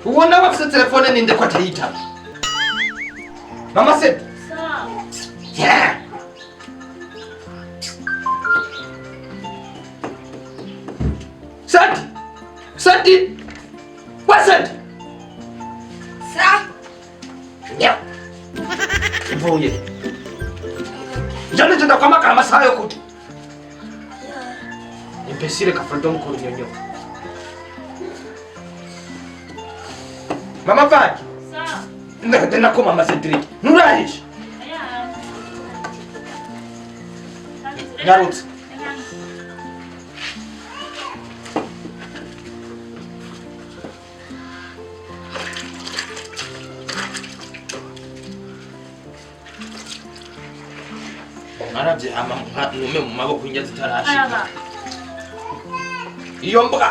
Uwo nawe afise telefone ninde ko atayitaba? Mama Sedi. Sawa. Yeah. Sadi! Sadi! We Sadi! Sa. Yeah. Mvuye. Njani nje ndakwamagara amasaha yo kurya. Imbesire ka Fredo mukuru nyonyo. Mama Vangi. Sawa. Ndakate nako Mama Cedric. Nurahishe. Aya. Nyarutse. Naravye ama nume mu maboko indya zitarashika. Araba. Iyo mbwa.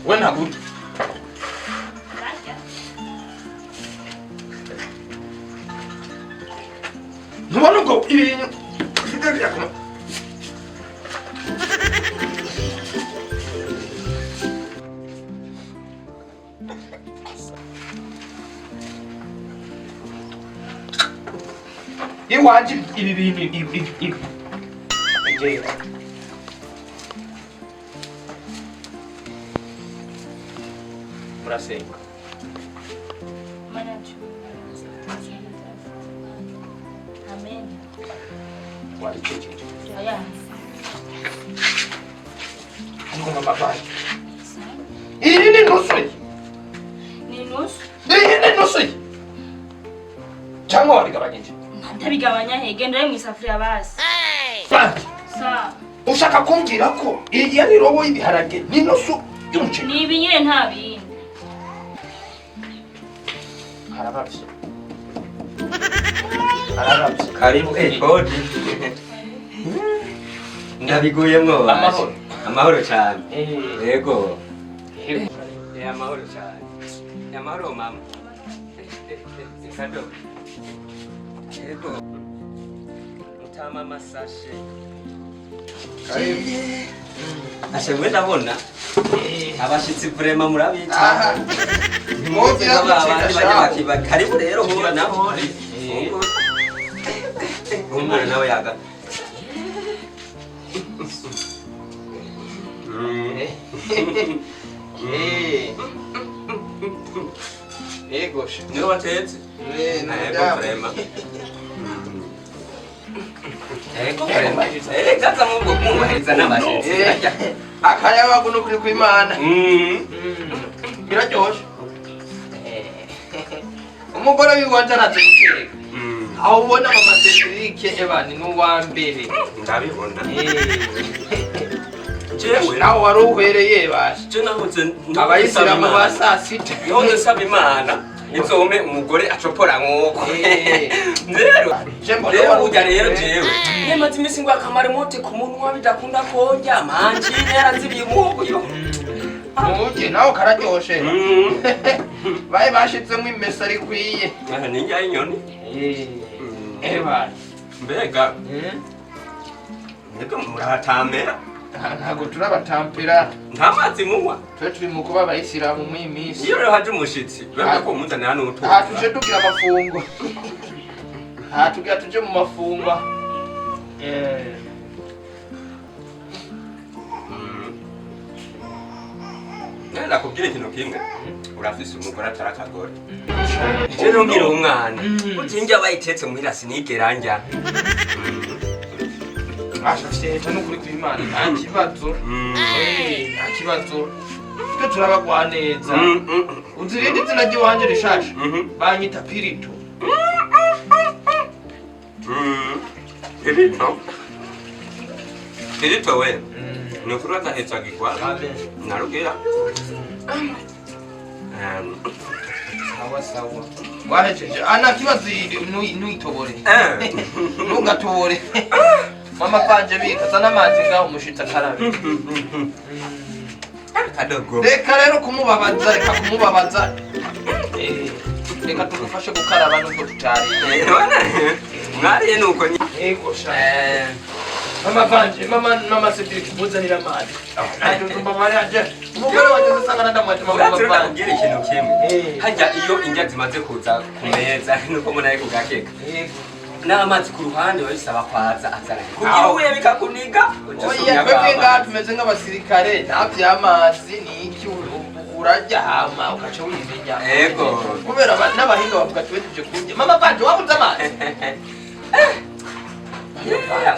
We ntakurya. Ndarya. Ntubona ubwo ibintu bifite birakoma. Iwanje ibi bintu ibi ibi. Egera. Murasenga. Mana yacu. Amen. Wabiceceke. Aya. Ariko mama Vangi. Iyi ni nusu iyi. Ni nusu. Iyi ni nusu iyi. Cyangwa wabigabanyije? Ndabigabanya he? Genda uri mu isafuriya basi. Vangi. Sawa. Ushaka kumbwira ko iyi ari robo y'ibiharage ni nusu y'umuceri? Ni ibi nyine nta bindi. Harabavye. Harabavye. Karibu kodi. Ndabiguyemwo baje. Amahoro. Amahoro cyane. Eh. Yego. Amahoro cyane. Amahoro mama. Kado. Yego. Mutama amasashe. Karibu. Ashe mwe ndabona abashitsi vraiment murabita. Aha. Ntimuzi Mugira abandi gutega bajya shaho. bakiba. Karibu rero hura naho. Umwana nawe yaga. Eh. Yego she. Niwe watetse? Eh, Ego numudamu. vraiment. Ego vraiment. Kaza mubwo mwubahiriza n'abashitsi. Eh. Akayabagu nukuri kw'Imana. Biraryoshe. Umugore wiwanje arazi guteka. Aho ubona Mama Cedric ebani ni uwa mbere. Ndabibona. Jewe Nawe wari uhwereye basha. je nahoze Abayisilamu ba saa sita. nahoze nsaba Imana izome umugore acopora nk'uko. Rero Je mbona rero wari burya rero uhwereye. jewe nemaze iminsi ngo akamaremote ku munwa bidakunda konjya manje yaranzibiye umuhogo yo. Mujye nawe kararyoshe. Baye bashizemo imesa rikwiye. Aha ni njya inyoni. Ebani. Mbega mbega murabatamera? Ntabwo turabatampera. Nta mazi munywa? Twe turi mu kuba abayisilamu muri iyi minsi. Iyo rero haje umushitsi bemeye ko muzanira n'utuzi. Aha tuje tugira amafungo. Aha tugira tuje mu mafungo. Nenda nakubwira ikintu kimwe. Urafise umugore atari akagore. Je nkiri umwana. Burya indya bayitetse muhira sinigera ndya. Asha fyeta n'ukuri kw'Imana nta kibazo. Nta kibazo. Twe turabagwa neza. Uzi irindi zina ry'iwanje rishasha? Banyita Pirito. Pirito. Pirito we. Ni ukuri agahetsagirwa. Amen. Narugira. Sawa sawa. Wahejeje. Ah, nta kibazo ntuyitobore. Ntugatobore. Mama panje bika zana amazi ngaho umushitsi akarabe. Kadogo. Reka rero kumubabaza, reka kumubabaza. Reka tugufashe gukaraba nubwo tutariye. None mwariye nuko nyine. Yego sha. Mama vanje, mama Cedric, muzanira amazi. Nanje mama yanje. Umugore wanje usanga ndamwaje mama Uratse vanje. ndakubwira ikintu kimwe. Eh. Harya iyo indya zimaze kuza ku meza nuko mbona ari kugakeka. Yego. N'amazi ku ruhande babisaba kwaza azana. Kugira ubuye bikakuniga. Uca Oya, usumya twebwe amazi. ngaha tumeze nk'abasirikare, nta vy'amazi ni iki, urarya hama ugaca wimenya. Yego. Kubera n'abahinga bavuga tube tuje kurya. Mama vanje, wabuze amazi.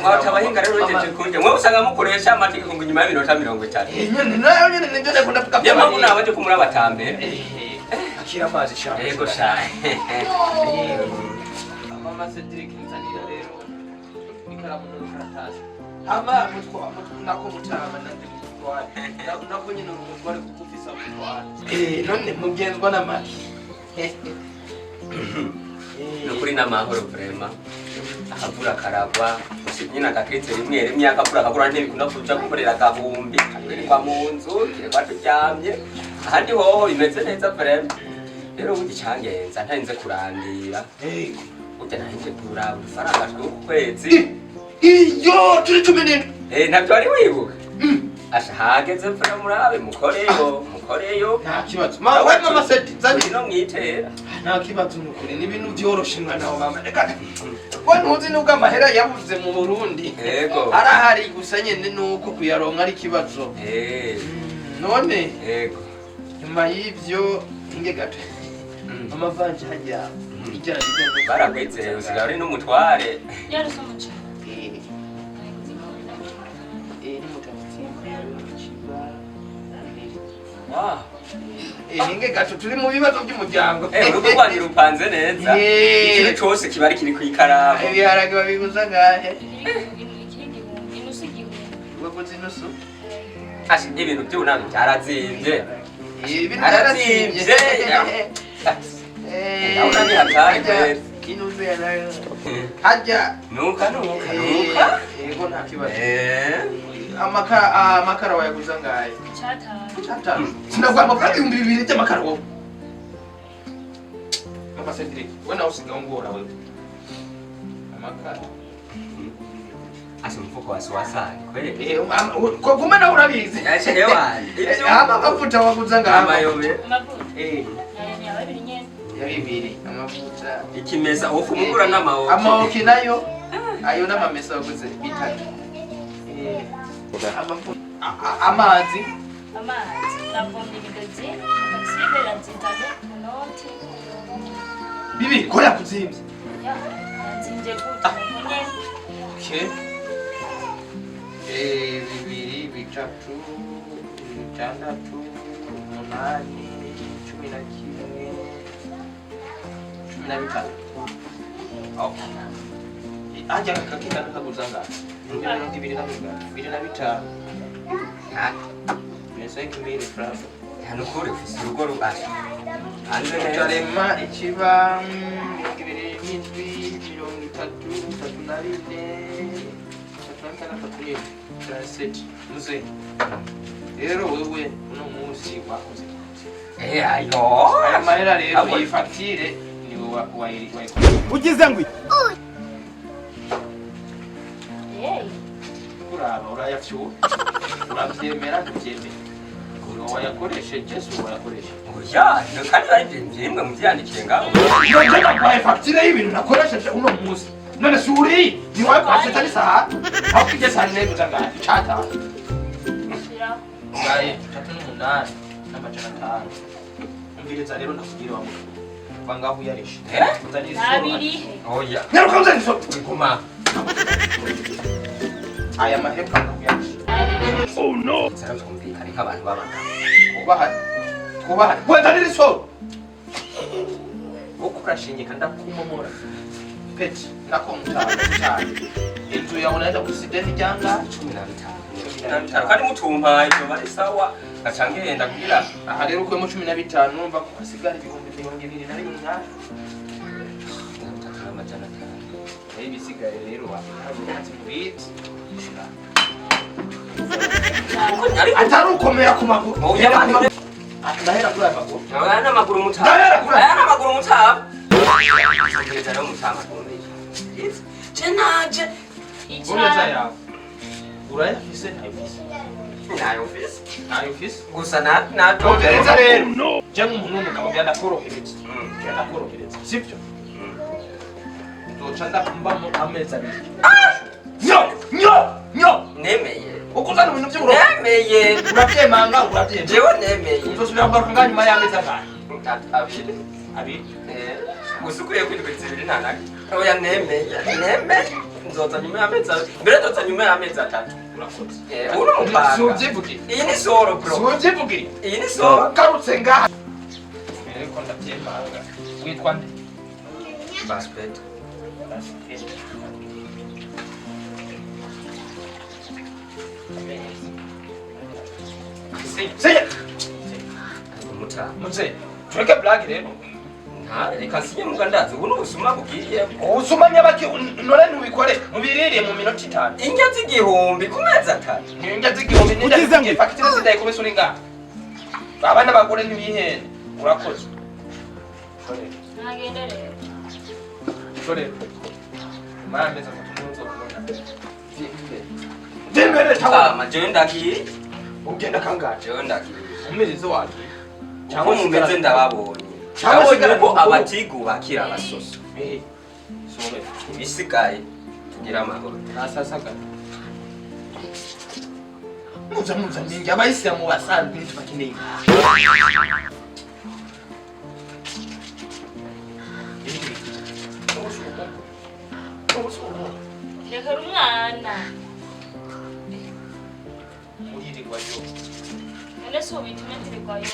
Mwata abahinga rero uhejeje kurya. Mwe usanga mukoresha amategeko ngo inyuma y'iminota 30. Eh, nyene nayo nyene nivyo ndiko ndavuga. Niyo mpamvu nabaje ko muri abatambere. Eh, akira amazi sha. Yego sha. Mama Cedric, nzanira rero ikaramu n'urukaratasi. Hama mutwa nako mutama nanje mutware. Nako nyene uri umutware kuko ufise umutware. Eh, none mugenzwa n'amaki. Nukuri n'amahoro vraiment. Akavura karagwa. Nyine agakritse rimwe rimwe akavura kakura ntibikunda kuja gukorera agahumbi. Twirirwa mu nzu, twirirwa turyamye. Ahandi hoho bimeze neza vraiment. Rero burya icangenza ntarinze kurandira. Eh, Burya narinje kuraba udufaranga tw'uku kwezi. iyo turi 17. Eh, ntabyo wari wibuka? Asha hageze mfura murabe mukoreyo, mukoreyo. Nta kibazo. Ma we mama Cedric, zani. No mwitera. Nta kibazo nukuri, ni ibintu vyoroshe mwana wa mama. Reka we ntuzi nubwo amahera yabuze mu Burundi. Yego. Arahari gusa nyene nuko kuyaronka ari ikibazo. Eh, None yego. nyuma y'ivyo inge gato. Mama vanje hajya ijana ijana. Barakwizeye usigaye uri n'umutware. Yarose umuceri. Eh, eh, ni mutafiti kiba. Wow. Eh, ninge gato turi mu bibazo by'umuryango. Eh, urugo rwanyu rupanze neza. Eh. Ikintu cose kiba ari kiri kw'ikaramu. Ibiharage babiguza ngahe? Ikiri igihumbi, inusu igihumbi. Waguze inusu? Asha ibintu by'ubunani byarazimvye. Eh, ibintu Arazimvye. byarazimvye. Eh, Ndabona ni hatari hajya kweli. inusu ya nayo. Hajya Nuka nuka nuka. Yego nta kibazo. Eh. Amakara amakara wayaguza ngahe? Icatanu. Cyatanu. Sinaguha amafaranga 2000 by'amakara wowe. Mama Cedric, we nawe usigaye ungora wewe. Amakara. Asha umufuko wa suwasani kweli. Eh, ko kumwe nawe urabizi. Asha ewa. Eh, ama amavuta waguza ngahe? Amayobe. Amavuta. Eh, Nayo ni ababiri nyene. ya bibiri amavuta. Ikimesa ufumugura n'amawoki. Amawoki nayo ayo n'amamesa waguze bitatu. Eh, amavuta amazi. Amazi. Navomye ibidozi. Taxi iranzizanye munoti. Bibi ko yakuzimvye. Ya, yanzimvye gute? Nuko nyene. Okay. Eh, bibiri, bitatu, bitandatu, umunani, 11, 13. Okay. Aja kakika nakaguza ngapi? 25. 25. 25,000 francs. Nukuri ufise urugo rubasha. Hanze neza. Utarema ikiba 27, 34, 34, 35, 37. Muze. Rero wewe uno munsi wakoze. Eh, ayo. Aya mahera rero Abo- iyi fagitire ni wowe wayikoze. Ugize ngo iki? Eh, Kuraba urayafyura. Uravyemera ntuvyemera. Uwo wayakoresheje si uwo wayakoresheje. Oya, no kandi ari byimwe muvyandikiye ngaho. None naguhaye fagitire y'ibintu nakoresheje uno munsi. None si uri ni wowe kwasheta n'isahani. Aho kijya sahani nayo iguza ngahe? Icatanu. shiraho. Ngahe 308,500. Umviriza rero ndakubwira wa mugabo. Va ngaho uyarishe. Eh? Uzanire isoro. Nabirihe. Oya. Nyaruka uzanire isoro. Guma. Aya mahera ndakuyarishe. Nzara twumvikane nk'abantu b'abagabo. Twubahane. Twubahane. Wenzanire isoro. Uko urashinyika ndakumomora. Peti, nako mutanu cyane. Inzu yawe naenda kusideni ryanga. 15. 15. Kandi mutumpaye ibyo bari sawa. Gaca ngenda kugira Aha rero ukuyemo 15 numva ko hasigara 21,000 ngahe. 3,500. Nayo ibisigaye rero wabiharuratse mu biti. Ariko Atari ukomera ku maguru. Oya, Komera ku maguru. Ndahera kuri aya maguru. Aya n'amaguru mutama. Ndahera kuri Aya n'amaguru mutama. Umviriza rero mutama kumviriza. Je naje. Neza Icara. yawe urayafise? Ntayufise? Ntayo mfise. Ntayufise. Gusa na na Umviriza rero, je nk'umuntu w'umugabo byandakorohereza, byandakorohereza, sibyo? Nzoca ndambamo amezi 2. Nyo nyo nyo. Nemeye. Uko uzana ibintu by'uburofa. Nemeye. Urabyemanga, urabyemanga. Jewe nemeye. Uzosubira kugaruka ngaha nyuma y'amezi angahe? 2. 2. Gusa ukwiye kwindwi 2 nta nake. Oya, nemeye. Nemeye. Nzoza nyuma y'amezi 2. Mbere nzoza nyuma y'amezi 3. Urakoze. Uno mupanga. Si ubyivugiye? Iyi ni soro bro. Si ubyivugiye? Iyi ni soro. Ugarutse ngaha mbere ko ndabyemanga. Witwa nde? Basket. Sinya. Mutama. Mzee, tureke blague rero. Nta, reka nsinye muga ndazi ubu ni ubusuma bugiye. Ubusuma nyabaki? None ntubikore mubirire mu minota 5. Indya z'igihumbi ku mezi 3. Indya z'igihumbi n'indya fagitire zindayikubise uri ngaha. Abana bagore ntibihende. Urakoze. Ntagende rero. Shorera. Nyuma y'amezi 3 ntuzobona. Vy'imbere cyangwa Mutama, jewe ndagiye. Ugenda kangahe? Jewe ndagiye. Umirizo wagiye. Uko mumeze ndababonye. Cyangwa Ndabonye sigara uko mu rugo. abatigu bakira abasoso. Eh. Sore. Ibisigaye tugira amahoro. Nasasaga. Muza muza ninjye abayisilamu basanzwe ntitubakeneye. Rekera umwana. Uririrwa yo. None si ubitumye ntirirwayo.